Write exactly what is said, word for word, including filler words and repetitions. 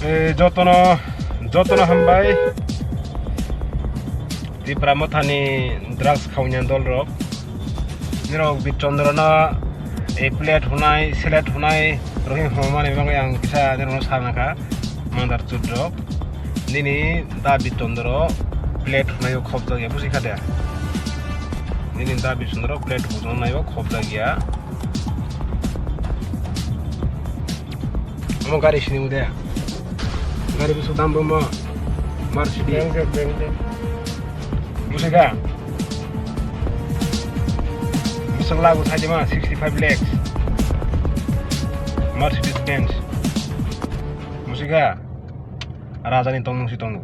Eh, jotono, jotono hambai. Tipra Mothani drugs khawnai dol rok. Nirok Bit Chandra no, eh, plate hunai, slate hunai, rohing hwnmani bagwi ang kisa nirok no sana kha. Mandar chudrok. Nini da Bit Chandra plate hunai o khopjak ya, busi kha de. Nini da Bit Chandra plate hunai o khopjak ya. Omo gari sini ude. Gari busu dam bomo. Mercedes. Bengke, bengke. Busi kha. Busi lagu saidi ma sixty five lakhs. Mercedes Benz. Busi kha. Raja ni tongmung si tongo.